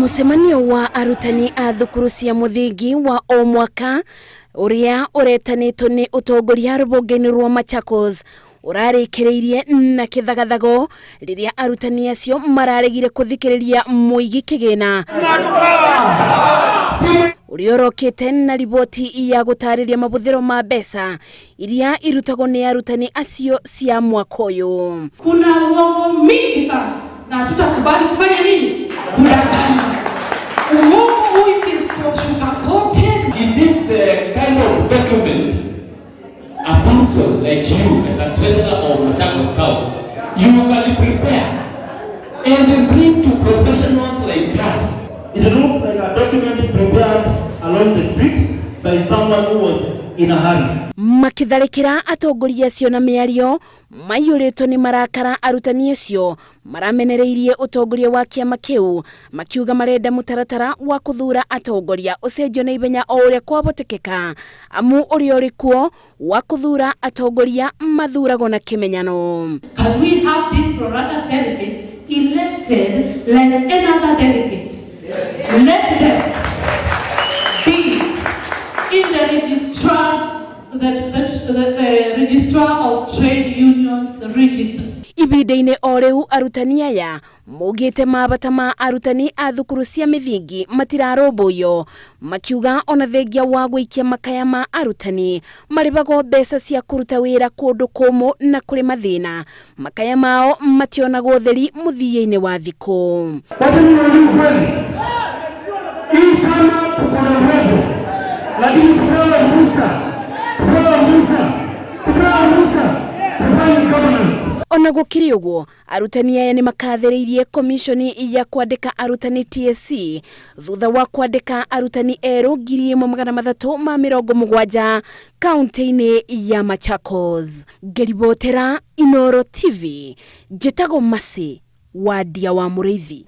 Mũcemanio wa arutani a thukuru cia mũthingi wa o mwaka ũrĩa ũretanĩtwo nĩ ũtongoria rũhonge-inĩ rwa Machakos ũrarĩkĩrĩirie na kĩthagathago rĩrĩa arutani acio mararegire kũthikĩrĩria mũigi kĩgĩna ũrĩa ũrokĩte na riboti ya gũtarĩria mahũthĩro ma mbeca iria irutagwo nĩ arutani acio cia mwaka ũyũ. Kuna uongo mingi sana na hatutakubali kufanya nini? Kudanganywa. Uongo which is sugar-coated. Is this the kind of document a person like you, as a treasurer of Machakos County, you can prepare and bring to professionals like us? It looks like a document prepared along the street by someone who was in a hurry. Makĩtharĩkĩra atongoria acio na mĩario maiyũrĩtwo nĩ marakara, arutani acio maramenereirie ũtongoria wa kĩama kĩu, makiuga marenda mũtaratara wa kũthura atongoria ũcenjio na ihenya o ũrĩa kwahotekeka, amu ũrĩa ũrĩ kuo wa kũthura atongoria mathuragwo na kĩmenyano. Can we have these pro rata delegates elected like any other delegate? Let them be in the registrar, the registrar of trade unions register. Ihinda-inĩ o rĩu, arutani aya maugĩte mabata ma arutani a thukuru cia mĩthingi matirarũmbũiyo, makiuga ona thengia wa gũikia makaya ma arutani marĩhagwo mbeca cia kũruta wĩra kũndũ kũmũ na kũrĩ mathĩna, makaya mao mationagwo ũtheri mũthia-inĩ wa thikũ. Wacha niwaambie ukweli, hii chama tuko na uwezo, lakini tupewe ruhusa, tupewe ruhusa, tupewe ruhusa tufanye governance. Ona gũkĩrĩ ũguo, arutani aya nĩ makathĩrĩirie komishoni ya kwandĩka arutani TSC thutha wa kwandĩka arutani erũ 1370 kaunti-inĩ ya Machakos. Ngĩribotera Inoro TV, njĩtagwo Mercy Wadia wa Mũrĩithi.